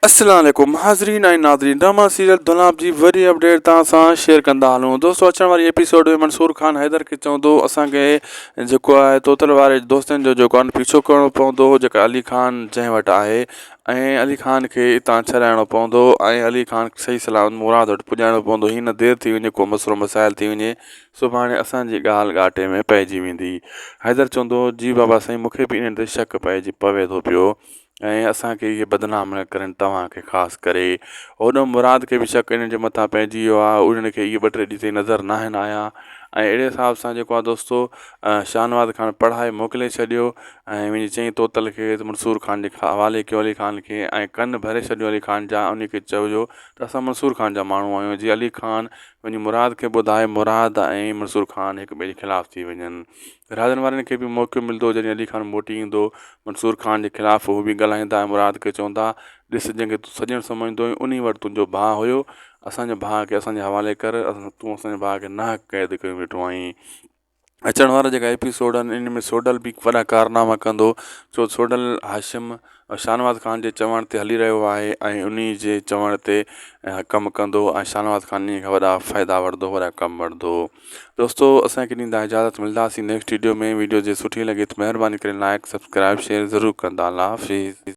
السلام عليڪم حاضرين ۽ ناظرين ڊراما سيريل دولاب جي وڏي اپڊيٽ توهان سان شيئر ڪندا هلون دوستو اچڻ واري ايپيسوڊ ۾ منصور خان حيدر کي چوندو اسان کي جيڪو آهي توتل واري دوستن جو جيڪو آهي پيڇو ڪرڻو پوندو جيڪا علي خان جنهن وٽ آهي ۽ علي خان کي اتان ڇڏائڻو پوندو ۽ علي خان صحيح سلامت مراد وٽ پڄائڻو پوندو هي نه دير ٿي وڃي ڪو مسئلو مسائل ٿي وڃي سڀاڻي اسان جي ڳالهه ڳاٽي ۾ پئجي ويندي حيدر چوندو جي بابا سائين مونکي به انهن تي شڪ پئجي پوي ٿو پيو ۽ اسان کي اهي بدنام نه ڪرن توهان کي خاص ڪري هوڏانهن مراد کي به شڪ انهن جي مٿان پئجي ويو آهي انهن کي اهي ٻه ٽي ڏينهن تائين نظر ناهن آيا ۽ اهڙي حساب سان جيڪو آهي دوستو شاهنواز خان پڙهائي موڪلي ڇڏيو ۽ وڃي چئين طوطل کي منصور خان جي حوالي ڪيو علي خان کي ۽ ڪن ڀري ڇڏيو علي خان جا ان کي چئجو ته اسان منصور خان جا ماڻهو آهيون جي علي خان وڃي مراد کي ٻڌائي مراد ۽ منصور خان هڪ ٻئي جي خلاف ٿي وڃن راڄن وارن کي به موقعو ملندو جڏهن علي خان موٽي ايندو منصور خان جي خلاف هو به ڳالهائيندا ۽ مراد کي چوندا ڏس جنهن کي تون سڄڻ سمجهندو هئين انهي وٽ تنهنجو ڀاء هيو اسان جي ڀاء کي اسان جي حوالي ڪر تون اسان جي ڀاء کي ناحق قيد ڪيو ويٺو آهين. اچڻ وارا جيڪا ايپيسوڊ آهن ان ۾ سوڍل به وڏا ڪارناما ڪندو ڇو سوڍل هاشم شاهنواز خان جي چوڻ تي هلي رهيو آهي ۽ انهي جي چوڻ تي ڪم ڪندو ۽ شاهنواز خان انهي کان وڏا فائدا وٺندو وڏا ڪم وٺندو دوستو اسان کي ڏيندا اجازت ملداسين نيڪسٽ ويڊيو ۾ ويڊيو جي سٺي لڳي ته مهرباني ڪري لائڪ سبسڪرائب شيئر ضرور ڪندا الله حافظ.